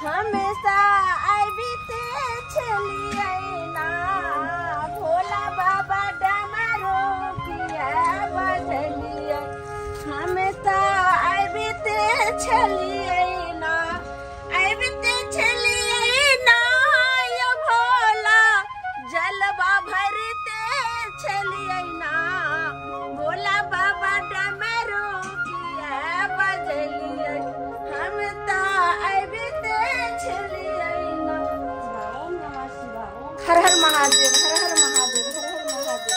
हमेशा आबिते छलियै ना, भोला बाबा डमरू किया बजलियै। हमेशा आबिते छलियै ना, आबिते छलियै ना, यौ भोला जलवा भरते छलियै ना, भोला बाबा डमरू किया बजलियै। हम तऽ आबिते छलियै ना। ओम नमः शिवाय, ओम हर हर महादेव, हर हर महादेव, हर हर महादेव,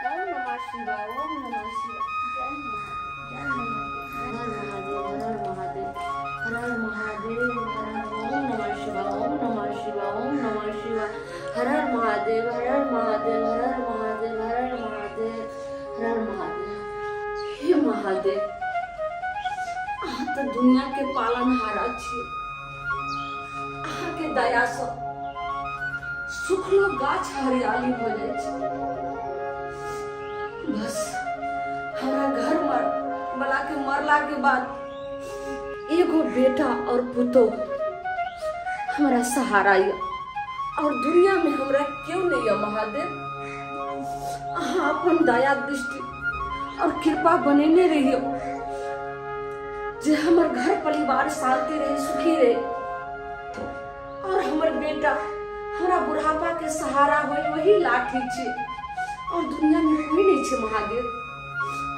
ओम नमः शिवाय, ओम नमः शिवाय, जय महादेव, जय महादेव, हर हर महादेव, हर हर महादेव, हर हर महादेव, हर हर ओम नमः शिवाय, ओम नमः शिवाय, ओम नमः शिवाय, हर हर महादेव, हर हर महादेव, हर हर महादेव, हर हर महादेव, हर हर महादेव। हे महादेव, अहाँ तऽ दुनिया के पालनहारा छी। अहाँके दयासँ सुखलो गाछ हरियाली भऽ जाइ छै। बस हमरा घर मर बला के मरला के बाद एगो बेटा और पुतोह हमरा सहारा यऽ और दुनिया में हमरा क्यों नहीं यऽ। महादेव, अहाँ अपन दया दृष्टि और कृपा बनेने रहियो जे हमर घर परिवार शांति रहे, सुखी रहे और हमर बेटा हमरा बुढ़ापा के सहारा होय, वही लाठी छे और दुनिया में कोई नहीं छे। महादेव,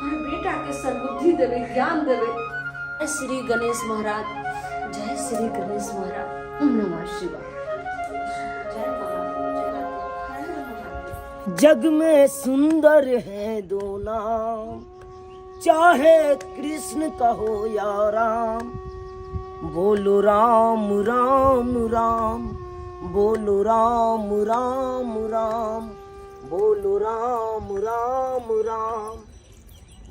हमर बेटा के सद्बुद्धि देवे, ज्ञान देवे। जय श्री गणेश महाराज, जय श्री गणेश महाराज, ओम नमः शिवाय, जय महादेव, जय हर हर महादेव। जग में सुंदर है दो नाम, चाहे कृष्ण कहो या राम, बोलो राम राम राम, बोलो राम राम राम, बोलो राम राम राम,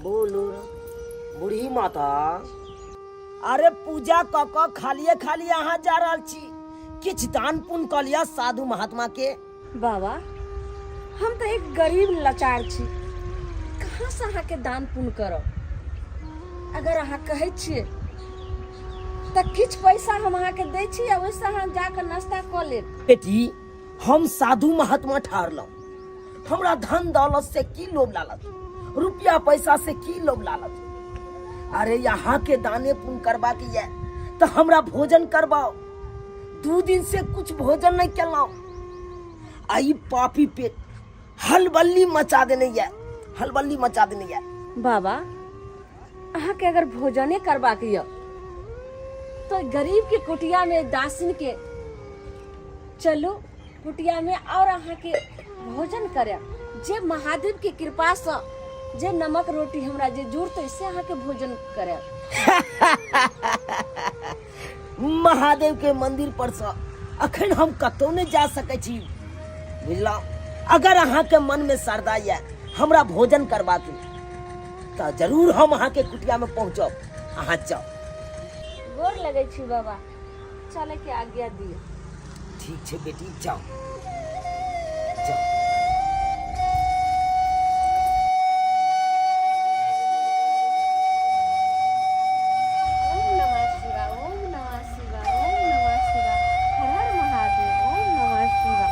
बोलो राम। बूढ़ी माता, अरे पूजा क क खालिए खाली अहाँ जा रहल छी, किछु दान पुण्य कऽ लिअ साधु महात्मा के। बाबा, हम तऽ एक गरीब लाचार छी, कहाँ से अहाँके दान पुण्य करब? अगर अहाँ कहै छियै तऽ किछु पैसा हम अहाँके दै छी आ ओहिसँ अहाँ जाकऽ नाश्ता कऽ लेब। बेटी, हम साधु महात्मा ठहरलहुँ, हमरा धन दौलत से की लोभ लालच, रुपया पैसा से की लोभ लालच। अरे यहाँ के दाने पुण्य करबा के ये तो हमरा भोजन करवाओ, 2 दिन से कुछ भोजन नहीं केलहुँ। आई पापी पेट हलबल्ली मचा देने ये, हलबल्ली मचा देने ये। बाबा, अहाँके अगर भोजने करबाक यऽ तो गरीब के कुटिया में दासिन के चलू कुटिया में और अहाँके भोजन करे, जे महादेव के कृपा से जे नमक रोटी हमरा जे जुड़तै से अहाँके भोजन करे। महादेव के मंदिर पर से अखन हम कतौ नहीं जा सकै छी, बुझलहुँ? अगर अहाँके मन में श्रद्धा यऽ हमरा भोजन करबाक तऽ जरूर हम अहाँके कुटिया में पहुँचब, अहाँ जाउ। गोर लगै छी बाबा, चले के आज्ञा दियौ। ठीक छै बेटी, जाउ जाउ। ओम नमः शिवाय, ओम नमः शिवाय, ओम नमः शिवाय, हर हर महादेव, ओम नमः शिवाय।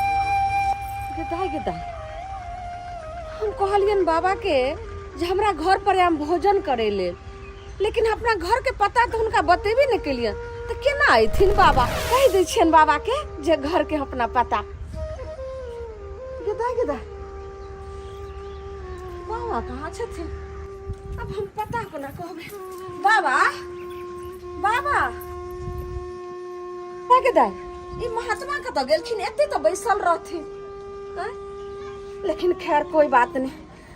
गेदाय गेदाय, हम कहलियन बाबा के जे हमरा घर पर आम भोजन करे लेल, लेकिन अपना घर के पता तऽ हुनका बतेबे नहि केलियन, तऽ केना अयथिन बाबा? कहि दै छियनि बाबा के जे घर के अपना पता। गेदाय गेदाय, बाबा कहाँ छथिन? अब हम पता कोना कहबै? बाबा, बाबा, गेदाय, ई महात्मा कतऽ गेलखिन? एते तऽ बैसल रहथिन। आँय? लेकिन खैर कोई बात नहीं,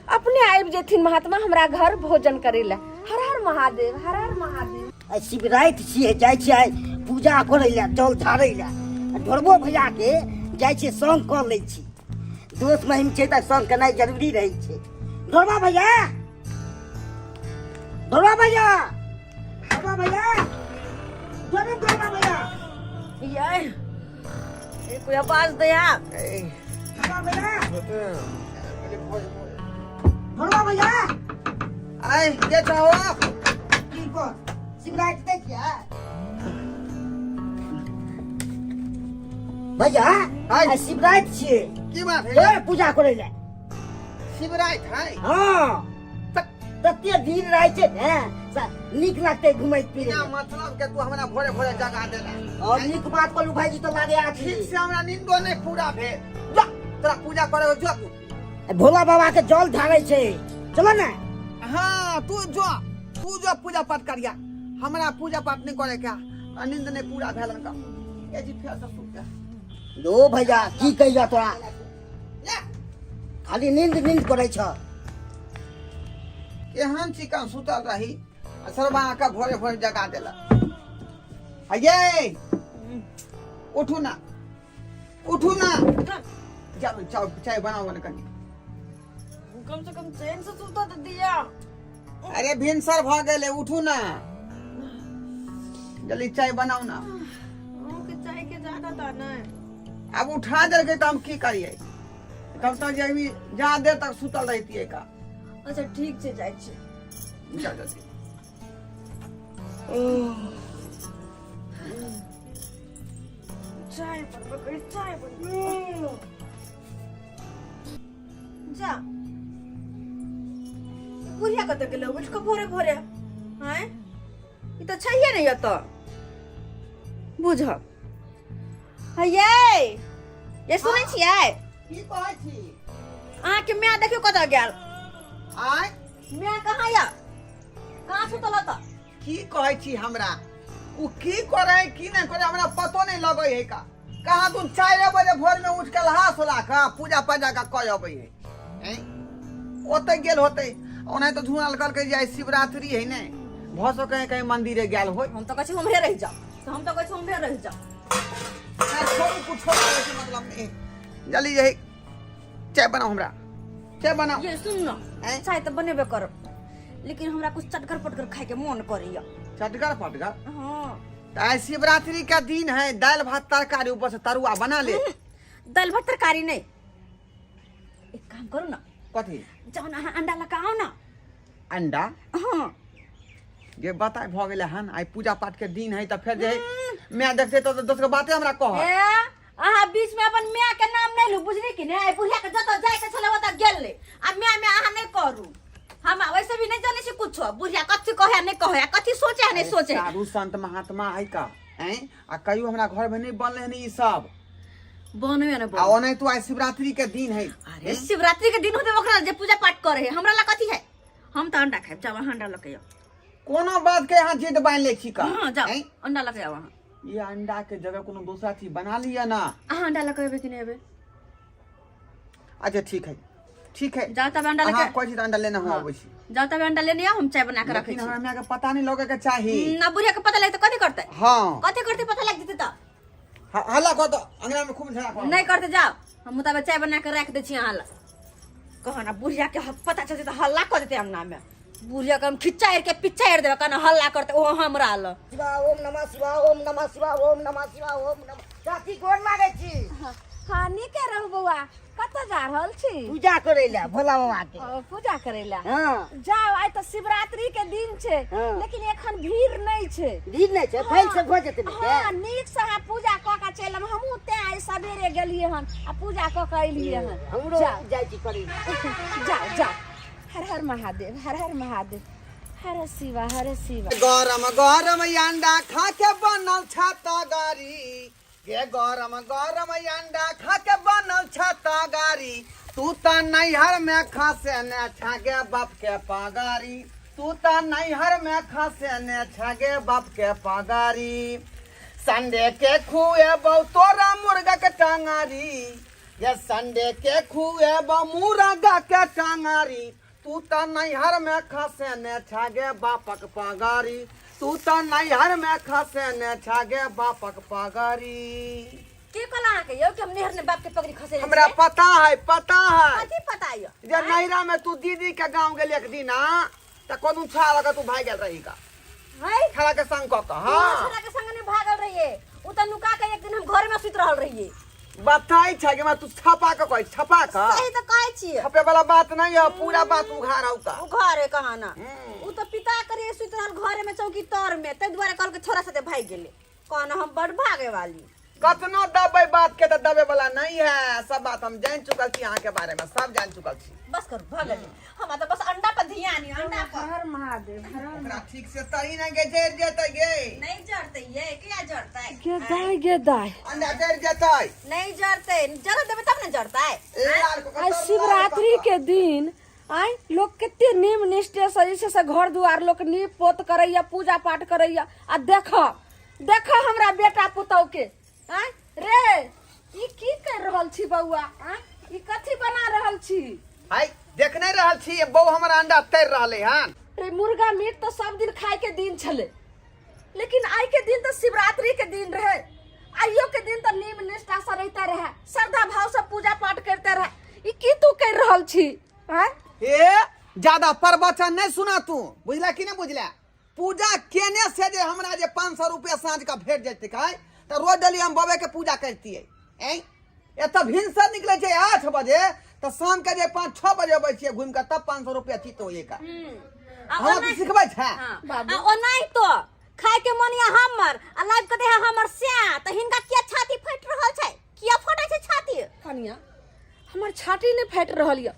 अपने आबि जेथिन महात्मा हमरा घर भोजन करे लए। हर हर महादेव, हर हर महादेव। आइ शिवराति छियै, जाइ छियै आइ पूजा करै लए, जल ढारै लए। आ ढोरबो भैया के जाइ छियै संग कऽ लै छी, दोस्त महिम छै तऽ संग केनाइ जरूरी रहै छै। ढोरबा भैया, ढोरबा भैया, ढोरबा भैया, ढोरबा, ढोरबा भैया। ये ए, कोई आवाज दे यार। ढोरबा भैया, ढोरबा भैया। आय के चाहो? की को शिवराति दै छियै? भैया आइ। आइ शिवराति छियै। की बात है? चल पूजा करै लए। शिवराति है? हाँ, तते भीड़ रहै छै ने, नीक लगतै घुमैत फिरैत। बिना मतलब के तू हमरा भोरे भोरे जगा देला। और नीक बात कहलू भाईजी, तऽ लागे आखी ठीक से हमरा नींदो नहीं पूरा भेल। जा तोरा पूजा करे जो तू। भोला बाबा के जल ढारै छै, चलो ने। हाँ तू जो, तू जो पूजा पाठ करिया, हमरा पूजा पाठ नहीं करे के आ नींद नहीं पूरा भेल का। ए जी फेर से सुत जा। लो भैया की कहिया तोरा, जा। खाली नींद नींद करै छ। केहन चिकन सुतल रही आ सरबा के भोरे भोरे जगा देला। ये उठू ना, उठू ना, चलो चाय चाय बनाओ ना कनी। कम से कम चैन से सुता तो दिया। अरे भिनसर भ गेले, उठू ना जल्दी, चाय बनाओ ना। के चाय के ज्यादा था ना। अब उठा देलकै तऽ हम की करियै? तब तक जे अभी जा देर तक सुतल रहितियै का। अच्छा ठीक छै, जाइ छी। जा जल्दी। चाय बनबै करी, चाय बनबै। जा, ई बुढ़िया कतऽ गेलै उठि कऽ भोरे भोरे? आँय, ई तऽ छैहे नहि एतऽ। बुझब हे ये, सुनै छियै? की कहै छी? अहाँके माय देखियौ कतऽ गेल। आय? माय कहाँ यऽ? कहाँ सुतल तऽ? की कहै छी? हमरा ओ की करे की नहि करे हमरा पतो नहि लगै है का। कहाँ तू 4 बजे भोर में उठ के लहा सोला का पूजा पाजा का कह अबै है। हैं? ओतै गेल होतै। ओनाहि तऽ झुनल कहलकै जे आइ शिवरात्रि है ने, भऽ सकै है कहीं मंदिरे गेल होय। हम तऽ कहै छी उम्हरे रहि जाउ, तऽ हम तऽ कहै छी उम्हरे रहि जाउ। नहि, छोड़ू, कुछो करै के मतलब नहीं। जल्दी यही चाय बनाओ, हमरा चाय बनाओ। ये सुन न। आँय? चाय तऽ बनेबे करब, लेकिन हमरा कुछ चटगर पटगर खाय के मन करैया। चटगर पटगर? हाँ। तऽ आइ शिवरात्रि का दिन है, दालि भात तरकारी ऊपर से तरुआ बना ले। दालि भात तरकारी नहि, एक काम करू न। कथी? जाउ ने अहाँ अंडा लऽ कऽ आउ न। अंडा? हाँ। जे बताय भऽ गेलै हन, आइ पूजा पाठ के दिन है, तऽ फेर जे माय देखतै तऽ दोसर बाते हमरा कहत। ए, अहाँ बीच में अपन माय के नाम नहीं लू, बुझली कि नहीं? आइ बुढ़िया के जतऽ जाय के छलै ओतऽ गेल, आ माय में अहाँ नहीं करू। हम वैसे भी नहीं जानै छी कुछो, बुढ़िया कथी कहै नहीं कहै, कथी सोचे नहीं सोचे। साधु संत महात्मा है का हैं, आ कहियो हमरा घर में नहीं बनले हन ई सब। बनबे ने। आ ओनाहि तो आइ शिवरात्रि के दिन है। अरे शिवरात्रि के दिन होते ओकरा जे पूजा पाठ करे है, हमरा ला कथी है? हम तऽ अंडा खायब। जाओ अहाँ अंडा लऽ के आउ। कोनो बात के यहाँ जिद बांध ले छी का? हाँ जाओ। हैं? अंडा लऽ के आउ अहाँ। ये अंडा के जगह कोनो दूसरा चीज बना लिया ना। अहाँ अंडा लऽ के एबै कि नहि एबै? अच्छा ठीक है, ठीक है। जाओ तब अंडा लऽ अहाँ के। कहै छी तऽ अंडा लेने हम अबै छी। जाओ तब अंडा लेने आउ, हम चाय बना के रखै लेकिन छी। हमरा माय के पता नहीं लगे के चाही। ना बुढ़िया के पता लगे तऽ कथी करतै? हाँ। कथी करतै पता लागि जेतै तऽ? हल्ला कऽ तऽ अंगना में खूब झगड़ा करब। नहि करतै, जाओ, हम मुताबिक चाय बना के राखि दै छी अहाँ लए। कह ना, बुढ़िया के पता चलतै तऽ हल्ला कऽ देतै अंगना में। बुढ़िया के हम खिच्चा के पिच्चा देबै, कहना हल्ला करतै ओ हमरा लग। शिवा ओम नमः शिवाय, ओम नमः शिवाय, ओम नमः शिवाय, ओम नमः। चाची, गोर लागै छी। हाँ, नीके रहू बौआ। कतऽ जा रहल छी? पूजा करै लए भोला बाबा के। ओ, पूजा करै लए? हाँ। जाओ, आइ तऽ शिवरात्रि के दिन छै। हाँ। लेकिन एखन भीड़ नहि छै। भीड़ नहि छै, फैल से भऽ जेतै ने। हाँ, नीक से अहाँ पूजा कऽ के चलि आयब। हमहूँ तें आइ सवेरे गेलियै हन आ पूजा कऽ के एलियै हन। हमरो जाउ। जाइ छी करै लए। जाओ जाओ। हर हर महादेव, हर हर महादेव, हर शिवा, हर शिवा। गरम गरम अंडा खा के बनल छाता गाड़ी गे, गरम गरम अंडा खा के बनल छाता गाड़ी, तू त नैहर में खसे ने छागे बाप के पगारी, तू त नैहर में खसे ने छागे बाप के पगारी। संडे के खुएबौ तोरा मुर्गा के टांगारी ये, संडे के खुएबौ मुर्गा के टांगारी, तू त नैहर में खसे ने छागे बापक पगारी, तू त नैहर में खसे ने छागे बापक पगारी। के कहला अहाँके यौ कि हम नैहर ने बाप के पगड़ी खसे? हमरा पता है, पता है। कथी पता यौ? जे नैहरा में तू दीदी के गांव गेल एक दिन त कोनो छा लगा तू भाग गेल रही का है छड़ा के संग क के। हाँ, छोरा के संग नहीं भागल रहिए, उ त नुका के एक दिन हम घर में सुत रहल रहिए। बताई छै कि मैं तू छपा के कहै, छपा के। सही तऽ कहै छियै। छपे वाला बात नहीं है, पूरा बात उघार हौ का। उ घरे कहा ना, उ तऽ पिता करे सुत रहल घरे में चौकी तर में, ताहि दुआरे कहलकै छोरा साथे भागि गेलै। कहना हम बड़ भागे वाली। कतनो दबे बात के तऽ दबे वाला नहीं है सब बात हम जान चुकल छी अहाँ के बारे में सब जान चुकल छी बस करू भऽ गेल हमरा तऽ बस अंडा पर ध्यान यऽ अंडा पर हर महादेव हर ओकरा ठीक से तरी नहीं गे जरि जेतै गे नहीं जरतै ये किया जरतै गे दाय गे दाय अंडा जरि जेतै नहीं जरतै जरत देबै तब ने जरतै लाल कऽ आइ कऽ शिवरात्रि के दिन आइ लोग कते नियम निष्ठे से जे छै से घर दुआर लोक नीप पोत करैया पूजा पाठ करैया आ देख देख हमरा बेटा पुतहु के आइ रे ई की कर रहल छी बौआ आइ ई कथी बना रहल छी हाय देख नहीं रहल छी बौ हमर अंडा तैर रहले हन रे मुर्गा मीट तो सब दिन खाए के दिन छले लेकिन आइ के दिन तो शिवरात्रि के दिन रहे आइयो के दिन तो नियम निष्ठा से रहते रहे श्रद्धा भाव से पूजा पाठ करते रहे ई की तू कर रहल छी आय ए ज्यादा प्रवचन नहीं सुना तू बुझला कि नहीं बुझला पूजा केने से जे हमरा जे 500 रुपया साँझ का भेट जैते काय तो रोज डेली हम बाबे के पूजा करतियै ऐं एतऽ भिनसर निकलै छै 8 बजे तऽ शाम के जे 5 6 बजे अबै छियै घुमि कऽ तब 500 रुपया चित होइए का आ हमरा ओना तू सिखबै छै हाँ। आ ओनाहि तो खाय के मन या हमर आ लाइव के देह हमर स्या तऽ हिनका किया छाती फाटि रहल छै किया फटै छै छाती कनिया हमर छाती नहि फाटि रहल यऽ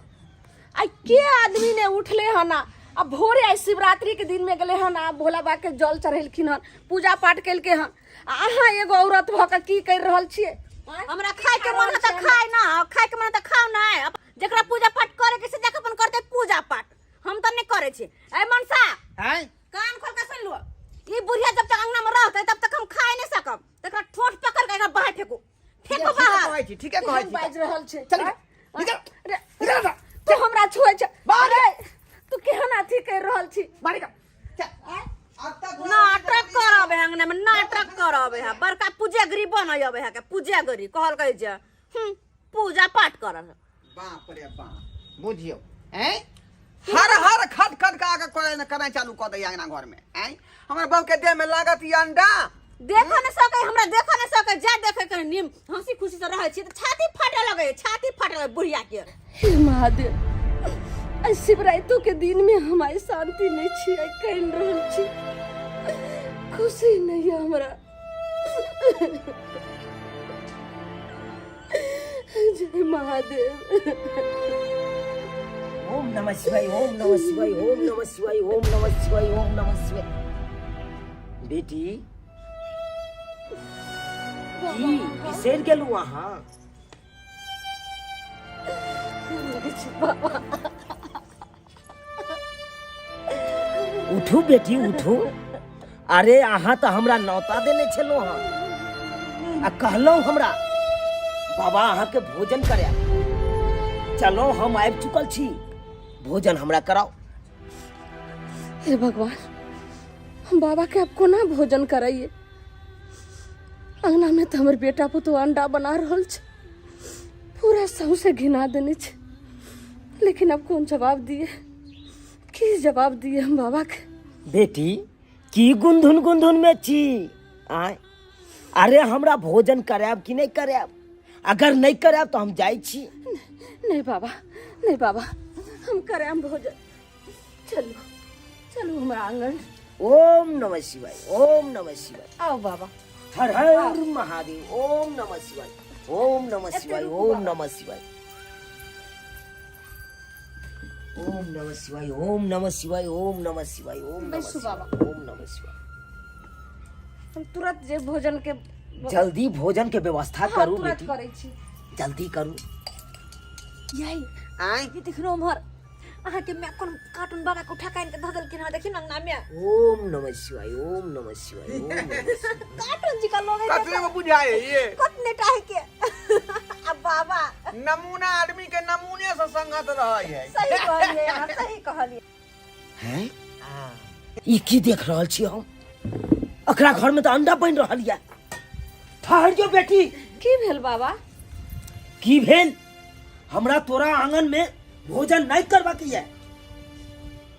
आइ के आदमी ने उठले हन आ भोरे आइ शिवरात्रि के दिन में गेले हन आ भोला बाबा के जल चढ़ेलखिन हन पूजा पाठ केलके हन आ अहाँ एगो औरत भऽ कऽ की करि रहल छियै आँय? हमरा खाय के मन है तऽ खाय ना खाय के मन है तऽ खाओ ना जेकरा पूजा पाठ करे के से जाके अपन करते पूजा पाठ हम तऽ नहीं करे छी ए मनसा हैं कान खोल के सुन लो ई बुढ़िया जब तक अंगना में रहते तब तक हम खाए नहीं सकब तकरा ठोठ पकड़ के एकरा बाहर फेंकू फेंकू ठीके बाहर कहै छी ठीके कहै केहन छी बाजि रहल छै चल आँय? निकल रे, निकल तू हमरा छुए छै बाहर अरे तू केहन अथी करि रहल छी बाहर निकल चल अब तक नाटक करब है अंगना में नाटक करब है बड़का पूजागिरी बनय अबै है के पूजागिरी कहल कहै जे पूजा पाठ करल बाप रे बाप बुझियौ हैं हर हर खट खट का के करे न करना चालू कऽ दैया अंगना घर में हैं हमर बहू के देह में लागत ई अंडा देखो न सके हमरा देखो न सके जा देखे के नीम हंसी खुशी से रहै छी तऽ छाती फाटे लगे छाती फाटे लगे बुढ़िया के हे महादेव आइ शिवरात्रि के दिन में हम आइ शांति नहीं छी आइ कानि रहल छी खुशी नहीं है हमरा जय महादेव ओम नमः शिवाय ओम नमः शिवाय ओम नमः शिवाय ओम नमः शिवाय ओम नमः शिवाय बेटी की बिसरि गेलहुँ अहाँ उठू बेटी उठू अरे अहाँ तऽ हमरा नौता देने छलहुँ हँ आ कहलहुँ हमरा बाबा अहाँके भोजन करायब चलो हम आबि चुकल छी भोजन हमरा कराउ हे भगवान हम बाबा के अब कोना भोजन कराइए अंगना में तो हमर बेटा पुतोह अंडा बना रहल छै पूरा सौंसे घिना देने छै लेकिन अब कौन जवाब दिए की जवाब दिए हम बाबा के बेटी की गुंधुन गुंधुन में छी आय अरे हमरा भोजन करायब कि नहीं करायब अगर नहीं करायब तो हम जाइ छी नहीं बाबा नहीं बाबा हम करायब भोजन चलू चलू हमरा आंगन ओम नमः शिवाय ओम नमः शिवाय आओ बाबा हर हर महादेव ओम नमः शिवाय ओम नमः शिवाय ओम नमः शिवाय ओम नमः शिवाय ओम नमः शिवाय ओम नमः शिवाय ओम नमः बैसू शिवाय बाबा। ओम नमः शिवाय हम तुरंत जे भोजन के जल्दी भोजन के व्यवस्था हाँ, करू तुरंत बेटी करै छी जल्दी करू यही आँय ये देखियो उम्हर अहाँके माय कोन कार्टून बाबा के उठा के आनि के धऽ देलखिन हँ देखियौ ने अंगना में ओम नमः शिवाय ओम नमः शिवाय ओम नमः शिवाय कार्टून जी का लोग कतने में बुझाए ये कतने टाहे के आ बाबा नमूना आदमी के नमूने से संगत रहे है सही कहलियै अहाँ सही कहलियै हैं ई की देख रहल छी हम एकरा घर में तऽ अंडा बनि रहल यऽ ठहर जो बेटी की भेल बाबा की भेल हमरा तोरा आंगन में भोजन नहीं करवा के यऽ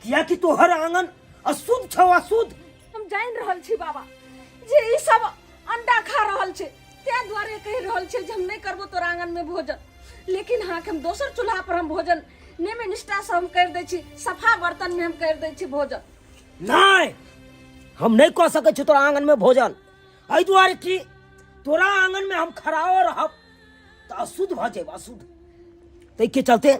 कियाकि तोहर आंगन अशुद्ध छौ अशुद्ध हम जानि रहल छी बाबा जे ई सब अंडा खा रहल छै ताहि दुआरे कहि रहल छै जे हम नहि करबो तोरा आंगन में भोजन लेकिन हाँ हम दोसर चूल्हा पर हम भोजन नेमे निष्ठा से हम कर दै छी सफा बर्तन में हम कर दै छी भोजन नहीं हम नहीं कह सकै छी तोरा आंगन में भोजन एहि दुआरे कि तोरा आंगन में हम खड़ाओ रहब तऽ अशुद्ध भऽ जायब, अशुद्ध। ताहिके चलते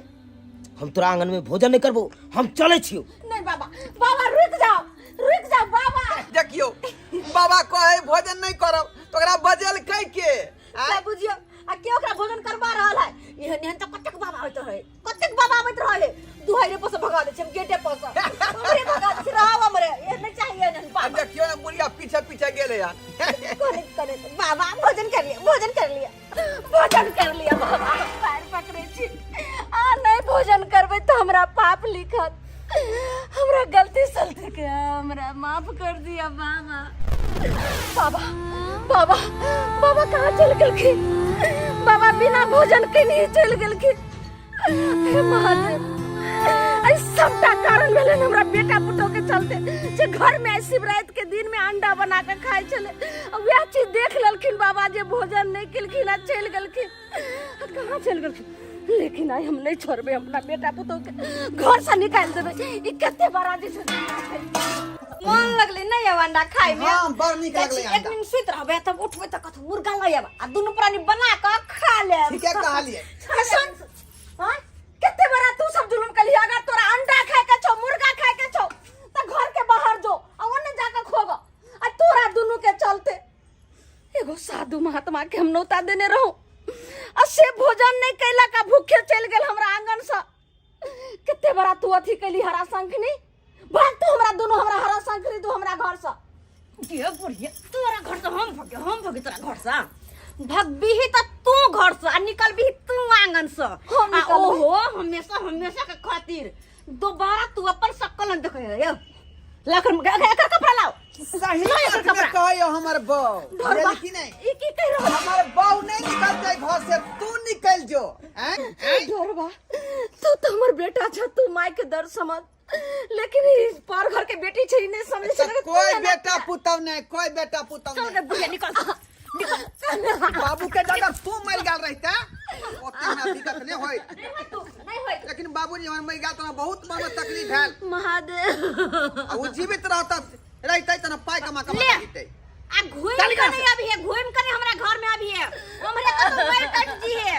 हम तोरा आंगन में भोजन नहीं करबो, हम चले छियो। नहीं बाबा, बाबा रुक जाओ, रुक जाओ बाबा। देखियो बाबा कहे भोजन नहीं करब तो ओकरा बजेल कै के? आँय? बुझियो आ के ओकरा भोजन करवा रहल है। एहन एहन तऽ कतेक बाबा होइत रहे, कतेक बाबा आबैत रहे, दुहाइरे पर से भगा दै छै, हम गेटे पर से हमरे भगा दै छै, रहब हमरे एहन नहीं चाहिए एहन आ बाबा। देखियो ने बुढ़िया पीछे पीछे गेले यार। कने कने बाबा भोजन कर लिया, भोजन कर लिया, भोजन कर लिया बाबा, पैर पकड़े छी। आ नहीं भोजन करबै तऽ हमरा पाप लिखत, हमरा गलती सलती के हमरा माफ कर दिया बाबा। बाबा बाबा बाबा कहाँ चल गेलखिन? बाबा बिना भोजन के नहीं चल गेलखिन। हे महादेव, एहि सबटा कारण भेलै हमरा बेटा पुतोह के चलते जे घर में आइ शिवराति के दिन में अंडा बना के खाइ छलै, आ वएह चीज देख लेलखिन बाबा जे भोजन नहीं केलखिन आ चलि गेलखिन। आ कहाँ चलि गेलखिन? लेकिन आइ हम नहीं छोड़बै, अपना बेटा पुतोह के घर से निकालि देबै। ई कते बड़ा जे छै मन लगले नहीं अब अंडा खाए में। हाँ, बड़ नीक लगलै एक अंडा। दिन सुति रहबै तब उठबै तऽ कथु मुर्गा लऽ आयब आ दुनू प्राणी बना कऽ खा लेब। ठीके कहलियै। सुन, हाँ? कते बड़ा तू सब जुलुम कलिही। अगर तोरा अंडा खाए के छौ, मुर्गा खाए के छौ तऽ घर के बाहर जो आ ओने जाके खोग। आ तोरा दुनू के चलते एगो साधु महात्मा के हम नौता देने रहूं आ से भोजन नहीं कैलक आ भूखे चलि गेल हमरा आंगन से। कते बड़ा तू अथी कैली हरा शंखनी, भाग तू हमरा दुनू, हमरा हरा शंखनी तू हमरा घर से। गे बुढ़िया, तोरा घर से हम भगे, हम भगे तोरा घर से। भगबीही त तू घर से आ निकलबीही तू आंगन से। हम आ निकलबै। ओहो हमेशा हमेशा के खातिर दोबारा तू अपन शक्ल न देखे यो। लखन एकर कपड़ा लाओ। सही लाओ एकर बात में कपड़ा। कहियो हमर बहू। धरबा। बुझलियै कि नहीं? ई की कहि रहल? हमर बहू नहीं निकलते घर से, तू निकल जो। हैं? हैं? धरबा, तू तो हमर बेटा छ, तू माय के दर्द समझ, लेकिन ई पर घर के बेटी छै, ई नहीं समझ अच्छा, छै। कोई बेटा पुतौ नहीं, कोई बेटा पुतौ चल नहीं। रे बुढ़िया, निकल निकल। बाबू के जगह तू मर गेल रहते ओते हमरा दिक्कत नहीं होइत। नहीं होइत तू, नहीं होइत। लेकिन बाबूजी हमर मर गेल तऽ बहुत मन में तकलीफ भेल। महादेव। आ ओ जीवित रहता रहते तऽ पाइ कमा कमा ले। के जीते। आ घूम के नहीं अभी है, घूम के नहीं हमरा घर में अभी है, हमरे कतौ बैठ कट जी है,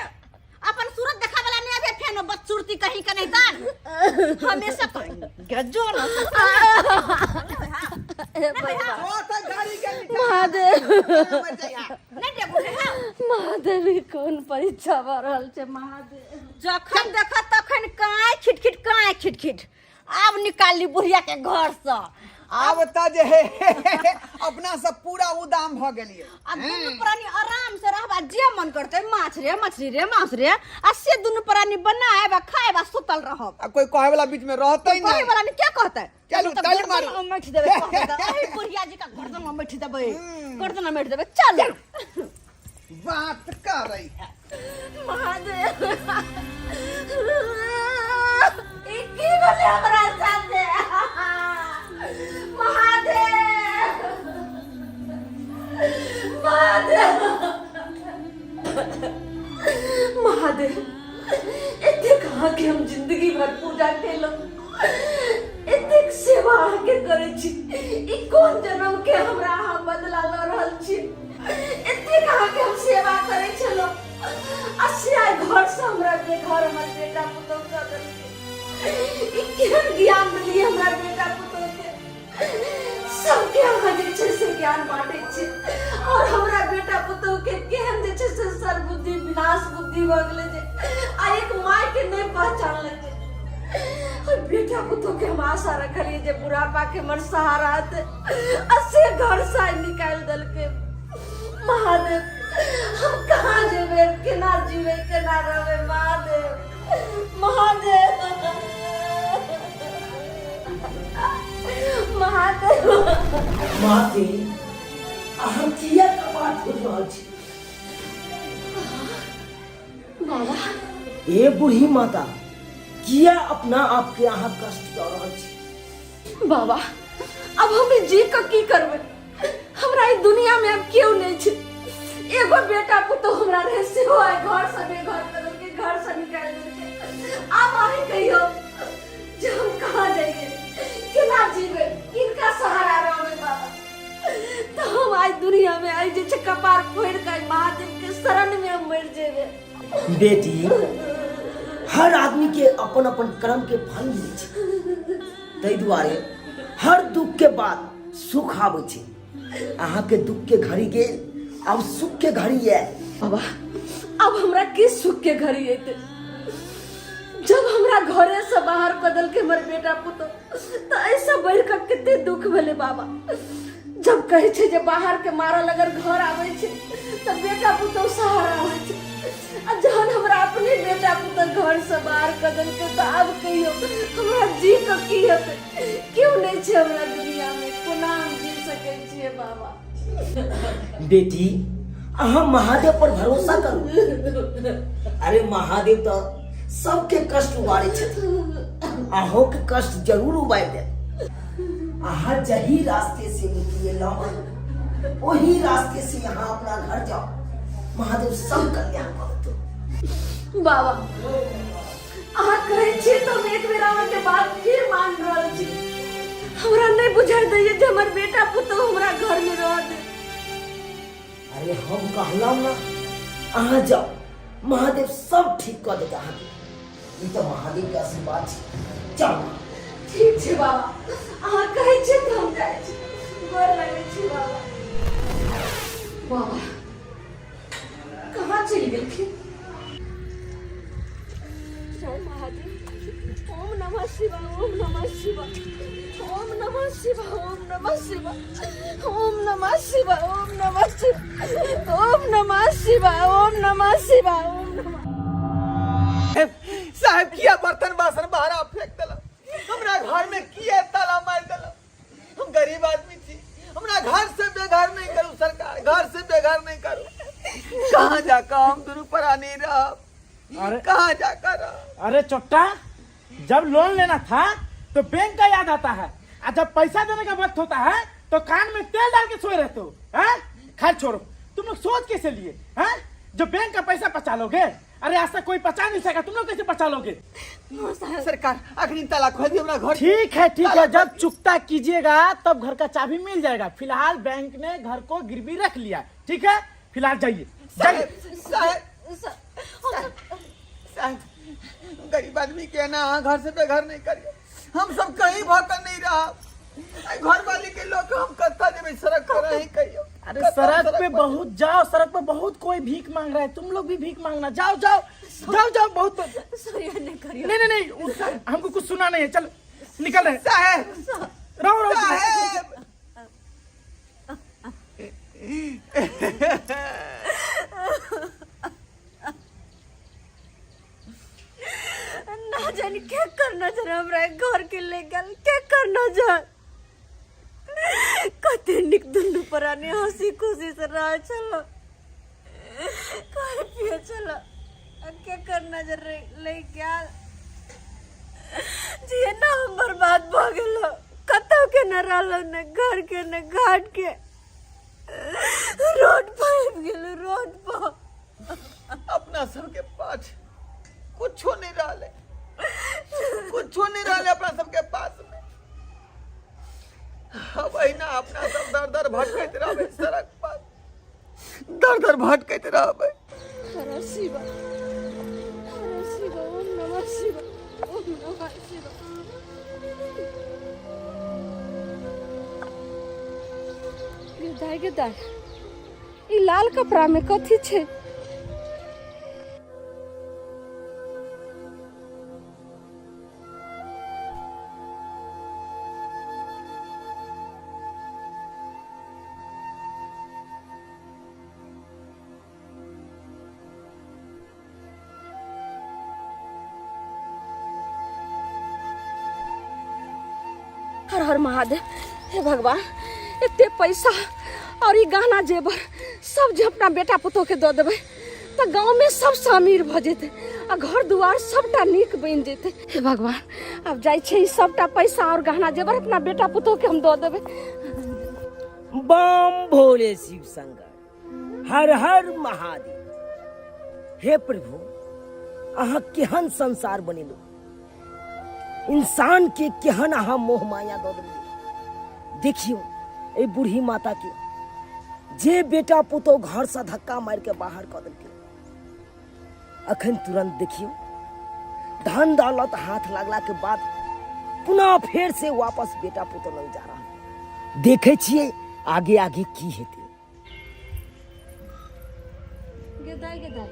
अपन सूरत देखा वाला नहीं अभी फेनो बदसूरती कहीं के नहीं तान हमेशा गजो ना। ओ तऽ गाड़ी के नीचा महादेव। मर जइहा। नहीं दे बुढ़े हाँ। महादेव, ई कोन परीक्षा भऽ रहल छै महादेव? जखन देख तखन काय खिटखिट काय खिटखिट। आब निकाली बुढ़िया के घर से। आब तऽ जे हे अपना सब पूरा उदाम भऽ गेलियै। आ दुनू प्राणी आराम से रहबा, जे मन करते माछ रे मछली रे मांस रे आ से दुनू प्राणी बनाएब आ खाएब आ सुतल रहब। आ कोई कहे वाला बीच में रहते कहे नहीं। वाला ने क्या कहते? चलू, तो ताली गर्दन मारू। में मैठ देबै, कहते तऽ, अहि बुढ़िया जी का गर्दन में मैठ देबै, गर्दन में मैठ देबै, चल। बात कर रही है। महादेव, ई की भेलै हमरा साथे? महादेव, महादेव, महादेव, एतेक अहाँके हम जिंदगी भर पूजा केलहुँ, एतेक सेवा अहाँके करै छी, ई कोन जन्म के हमरा अहाँ बदला लऽ रहल छी? एतेक अहाँके हम सेवा करै छलहुँ आ से आइ घर से हमरा बेघर हमर बेटा पुतोह कऽ देलकै। ई केहन ज्ञान देलियै हमरा बेटा पुतोह के? सबके अहाँ जे छै से ज्ञान बाँटै छी और हमरा बेटा पुतोह के केहन जे छै से सर्वबुद्धि विनाश बुद्धि भऽ गेलै जे आ एक माय के नहि पहचानलकै। और बेटा पुतोह के हम आशा रखलियै जे बुढ़ापा के हमर सहारा हेतै आ से घर से आइ निकालि देलकै। महादेव, हम कहाँ जेबै, केना जीबै, केना रहबै? महादेव, महादेव, महादेव। माते, अहाँ किया कपार फोड़ि रहल छी? बाबा। ए बूढ़ी माता, किया अपना आप के अहाँ कष्ट दऽ रहल छी? बाबा, अब हम जी कऽ की करबै? हमरा ई दुनिया में अब केओ नहीं छै। एगो बेटा पुतोह हमरा रहे सेहो आइ घर से बेघर कऽ देलकै, घर से निकालि देलकै। आब अहीं कहियौ जे हम कहाँ जइयै, केना जीबै, किनका सहारा रहबै बाबा? तऽ हम आइ दुनिया में आइ जे छै कपार फोड़ि कऽ आइ महादेव के शरण में हम मरि जेबै। बेटी, हर आदमी के अपन अपन कर्म के फल मिलै छै, ताहि दुआरे हर दुख के बाद सुख आबै छै। अहाँ के दुख के घड़ी गेल, आब सुख के घड़ी आयल। बाबा, अब हमरा की सुख के घड़ी अयतै? जब हमरा घरे से बाहर कऽ देलकै हमर बेटा पुतोह, तऽ एहिसँ बढ़ि कऽ कते दुख भेलै बाबा। जब कहै छै जे बाहर के मारल अगर घर आबै छै तऽ बेटा पुतोह सहारा होइ छै, आ जहन हमरा अपने बेटा पुतोह घर से बाहर कऽ देलकै तऽ आब कहियो हमरा जी कऽ की हेतै? केओ नहि छै हमरा दुनिया में, कोना हम जी सकै छियै बाबा? बेटी, अहाँ महादेव पर भरोसा करू। अरे महादेव तऽ सबके कष्ट उबारै छथिन, अहों के कष्ट जरूर उबारि देत। अहाँ जही रास्ते से निकले वही रास्ते से यहाँ अपना घर जाओ, महादेव सब कल्याण करत। बाबा, अहाँ कहै छियै तऽ हम एक बेर अहाँके बात फिर मान रहल छी। हमरा नहि बुझाइ दैए जे हमर बेटा पुतोह हमरा घरमे रह दे। अरे हम कहलहुँ ना, अहाँ जाओ, महादेव सब ठीक कऽ देत अहाँके। ई तऽ महादेव के आशीर्वाद छै, जाओ। ठीक छै बाबा, अहाँ कहै छियै तऽ हम जाइ छी। गोर लगै छी बाबा। बाबा कहाँ चलि गेलखिन? जय महादेव। ओम नमः शिवाय, ओम नमः शिवाय, ओम नमः शिवाय, ओम नमः शिवाय, ओम नमः शिवाय, ओम नमः शिवाय, ओम नमः शिवाय, ओम नमः शिवाय, ओम नमः। साहब, किया बर्तन बासन बाहर फेंक देलक? हमरा घर में किया ताला मार देलक? हम गरीब आदमी छी, हमरा घर से बेघर नहीं करू सरकार, घर से बेघर नहीं करू। कहाँ जाकर हम दुनू प्राणी रहब? अरे कहाँ जाकर रहब? अरे चोट्टा, जब लोन लेना था तो बैंक का याद आता है, और जब पैसा देने का वक्त होता है तो कान में तेल डाल के सोए रहते हो, हैं? खैर छोड़ो, तुम लोग सोच कैसे लिए हैं जो बैंक का पैसा बचा लोगे? अरे आज तक कोई बचा नहीं सका, तुम लोग कैसे बचा लोगे? सरकार, अखनी ताला खोल दियो हमरा घर। ठीक है ठीक है, जब चुकता कीजिएगा तब घर का चाबी मिल जाएगा। फिलहाल बैंक ने घर को गिरवी रख लिया, ठीक है, फिलहाल जाइए जाइए। साहब, साहब, साहब, गरीब आदमी के ना अहाँ घर से बेघर नहीं करिए। हम सब कहीं भटक नहीं रहा। घर वाले के लोग हम कत्ता जेबै? सड़क पर रही कहियो। अरे कत्ता सड़क पे पर बहुत जाओ, सड़क पे बहुत कोई भीख मांग रहा है, तुम लोग भी भीख मांगना। जाओ जाओ जाओ जाओ, बहुत सॉरी, नहीं करियो। नहीं नहीं नहीं, हमको कुछ सुना नहीं है, चल निकल रहे हैं। साहब, रहो रहो। साहब, ना जानी के कर नजर हमरा घर के ले गेल, के कर नजर। कते निक दुनू प्राणी हंसी खुशी से रह छल, खाय पिए छल, आ के कर नजर ले गेल जे ना हम बर्बाद भऽ गेल। कतौ के न रहलो, न घर के न घाट के, रोड पर आबि गेल, रोड पर। अपना सबके पास कुछो नहीं रहले, कुछो नहीं रहले अपना सबके पास में। अब अहिना अपना सब दर दर भटकैत रहबै सड़क पर, दर दर भटकैत रहबै। हर शिव हर शिव, ओम नमः शिव, ओम नमः शिव। गे दाइ, गे दाइ, ई लाल कपड़ा में कथी छै? हर हर महादेव। हे भगवान, एते पैसा और ई गहना जेवर सब जे अपना बेटा पुतोह के दऽ देबै तऽ गाँव में सबसँ अमीर भऽ जेतै आ घर दुआर सबटा नीक बनि जेतै। हे भगवान, आब जाइ छै ई सबटा पैसा और गहना जेवर अपना बेटा पुतोह के हम दऽ देबै। बम भोले शिव शंकर, हर हर महादेव। हे प्रभु, अहाँ केहन संसार बनेलहुँ? इंसान के केहन अहाँ मोह माया दऽ देलियै? देखियौ एहि बूढ़ी माता के, जे बेटा पुतोह घरसँ धक्का मारि के बाहर कऽ देलकै, अखन तुरंत देखियौ धन दौलत हाथ लगला के बाद पुनः फेर से वापस बेटा पुतोह लग जा रहा। देखे छियै आगे आगे की हेतै। गेदाइ गेदाइ,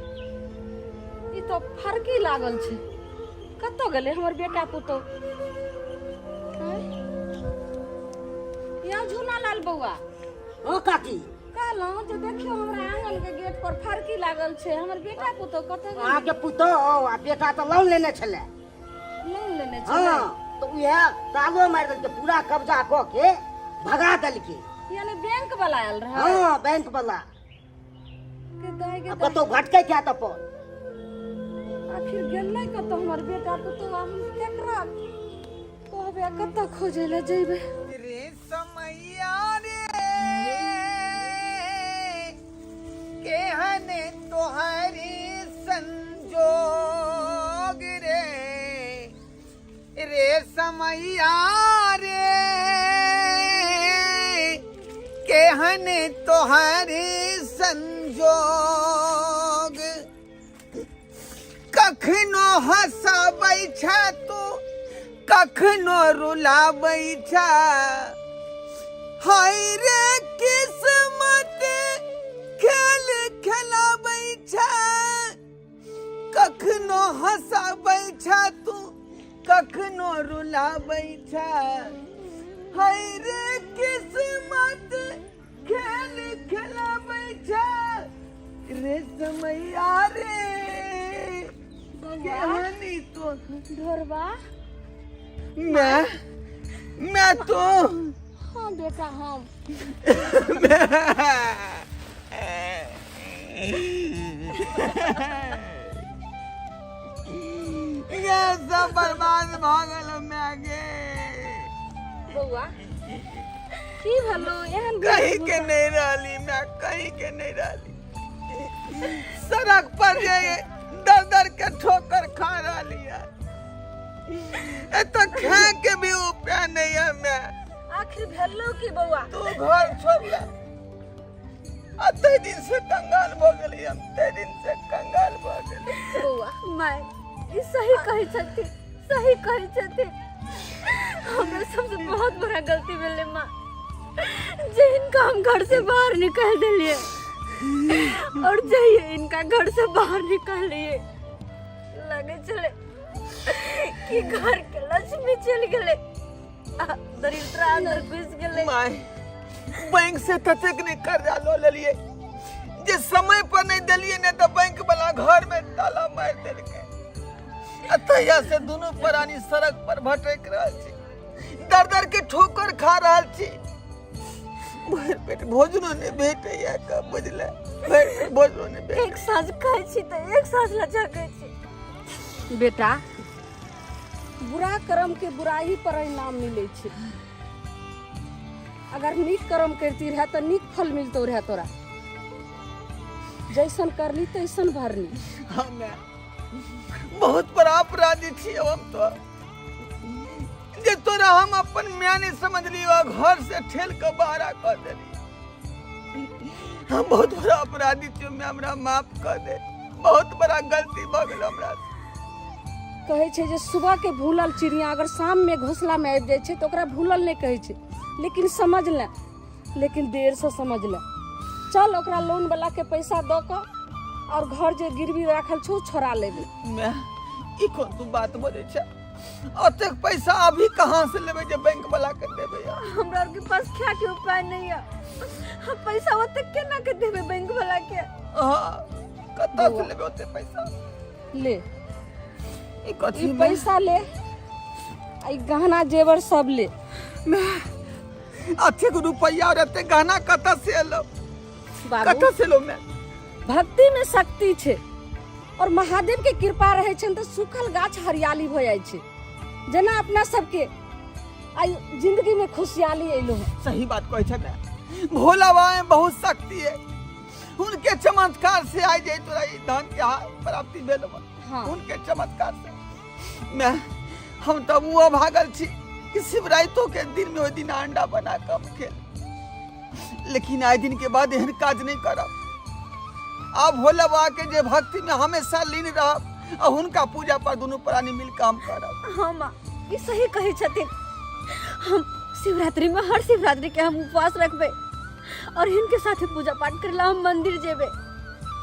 ई तऽ फरकी लागल छै। कतऽ गेलै हमर बेटा पुतोह? आँय? यौ झूना लाल बौआ। हँ काकी। कहलहुँ जे देखियौ हमरा आंगन के गेट पर फरकी लागल छै, हमर बेटा पुतोह कतऽ गेलै? अहाँके पुतोह आ बेटा तऽ लोन लेने छलै। लोन लेने छलै? हँ, तऽ उएह तालो मारि देलकै, पूरा कब्जा कऽ के भगा देलकै। यानी बैंक वाला आयल रहै? हँ, बैंक वाला। के दाइ के आब कतहु भटकै हैत अपन। आखिर गेलै कतऽ हमर बेटा पुतोह? हम केकरा कहबै आ कतऽ खोजै लए जइबै? रे समैया रे, केहन तोहरी संजोग रे, रे समैया रे, केहन तोहरी संजोग। कखनो हँसाबै छ तू, कखनो रुलाबै छ, हाय रे किस्मत खेल खेलाबै छ। कखनो हँसाबै छ तू, कखनो रुलाबै छ, हाय रे किस्मत खेल खेलाबै छ। रे समैया रे, केहनी तो ढोरबा। मैं तो हाँ बेटा, हम ये सब बर्बाद भऽ गेल मैं गे। बौआ, की भेलो एहन? कहीं के नहीं रहली मैं, कहीं के नहीं रहली। सड़क पर जे दर दर के ठोकर खा रहली है, एतऽ खाए के भी उपाय नहीं है मैं। आखिर भेलो की बौआ? तू घर छोड़ला आ तै दिन से कंगाल भऽ गेली हम, तै दिन से कंगाल भऽ गेली। बौआ माय, ई सही कहै छथिन, सही कहै छथिन। हमरा सबसे बहुत बड़ा गलती भेलै माँ, जे इनका हम घर से बाहर निकाल देलिए और जहिए इनका घर से बाहर निकालिए लगे चले कि घर के लक्ष्मी चल गेलै आ दरिद्रा अंदर घुस गेलै। माय, बैंक से ततेक नहि कर्जा लऽ लेलिए जे समय पर नहीं देलिए ने तऽ बैंक वाला घर में ताला मारि देलकै आ तहिया से दुनू प्राणी सड़क पर भटक रहल छी, दर दर के ठोकर खा रहल छी। भरि पेट भोजनो नहि भेटैया का बुझले, भरि पेट भोजनो नहि भेटैया। एक साँझ खाइ छी तऽ एक साँझ लचकै छी। बेटा, बुरा कर्म के बुराई परिणाम मिलै छै। अगर नीक कर्म करती रहे तऽ नीक फल मिलतो रहे तोरा। जैसन करनी तैसन भरनी। हमे बहुत बड़ा अपराधी छी हम तो, जे तोरा हम अपन माय नहीं समझली और घर से ठेल के बाहर कर देली। हम बहुत बड़ा अपराधी छी मैं, हमरा माफ कर दे, बहुत बड़ा गलती भऽ गेल हमरा से। कहै छै जे सुबह के भूलल चिड़िया अगर शाम में घोंसला में आबि जाइ छै तऽ ओकरा भूलल नहि कहै छै, लेकिन समझ ले, लेकिन देर से समझ ले। चल, ओकरा लोन वाला के पैसा दऽ कऽ और घर जे गिरवी राखल छौ छोड़ा लेबै। मैं ई कोन तू बात बोलै छै? ओतेक पैसा अभी कहाँ से लेबै जे बैंक वाला के देबै यार? हमरा आर के पास खाय के उपाय नहीं है, हम पैसा ओतेक केना के देबै बैंक वाला के? हाँ, कतऽ से लेबै ओते पैसा? ले। ई कथी? ई पैसा ले आ ई गहना जेवर सब ले। अतेक रुपैया और एते गहना कतऽ से एलो? बाबू, कतऽ से एलो? मैं भक्ति में शक्ति छै और महादेव के कृपा रहे छनि तऽ सूखल गाछ हरियाली भऽ जाइ छै। जेना अपना सबके आइ जिंदगी में खुशहाली एलो है। सही बात कहै छै ने, भोला बाबा में बहुत शक्ति है, उनके चमत्कार से आइ जे तोरा ई धन के प्राप्ति भेल बा। हाँ। उनके चमत्कार से। मैं हम तब वो भागल छी कि शिवराइतो के दिन में ओहि दिन अंडा बना कऽ हम खेल लेकिन आइ दिन के बाद एहन काज नहीं करब। आब भोला बाबा के जे भक्ति में हमेशा लीन रहब आ हुनका पूजा पर दुनू प्राणी मिल काम करब। हाँ माँ, ई सही कहै छथिन। हम शिवरात्रि में हर शिवरात्रि के हम उपवास रखबै और हिनके साथे पूजा पाठ करेला हम मंदिर जेबै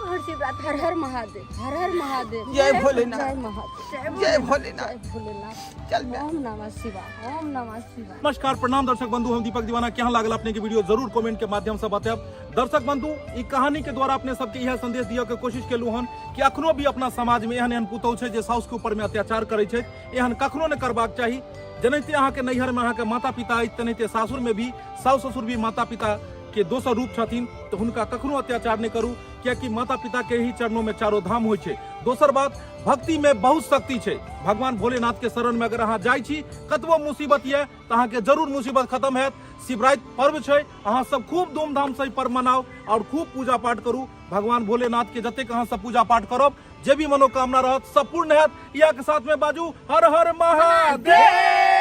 हर शिवरात्रि। हर हर महादेव, हर हर महादेव। जय भोलेनाथ। जय महादेव। जय भोलेनाथ। जय भोलेनाथ। चल बे। ओम नमः शिवाय, ओम नमः शिवाय। नमस्कार, प्रणाम दर्शक बंधु, हम दीपक दीवाना। केहन लागल अपने के वीडियो जरूर कमेंट के माध्यम से बतायब। दर्शक बंधु, ई कहानी के द्वारा अपने सबके यह संदेश दिया के कोशिश केलहुँ हन कि अखनो भी अपना समाज में एहन एहन पुतहु छै जे साउस के ऊपर में अत्याचार करै छै, एहन कखनो नहि करबाक चाही। जेनाहिते अहाँके नैहर में अहाँके माता पिता अछि, तेनाहिते सासुर में भी साउस ससुर भी माता पिता के दोसर रूप छथिन, तऽ हुनका कखनो अत्याचार नहि करू, कियाकि माता पिता के ही चरणों में चारो धाम होइ छै। दोसर बात, भक्ति में बहुत शक्ति छै। भगवान भोलेनाथ के शरण में अगर अहाँ जाइ छी, कतबो मुसीबत यऽ तऽ अहाँके जरूर मुसीबत खत्म हैत। शिवरात्रि पर्व छै, अहाँ सब खूब धूमधाम से ई पर्व मनाउ और खूब पूजा पाठ करू। भगवान भोलेनाथ के जतेक अहाँ सब पूजा पाठ करब, जे भी मनोकामना रहत सब पूर्ण हैत। इएह के साथ में बाजू हर हर महादेव।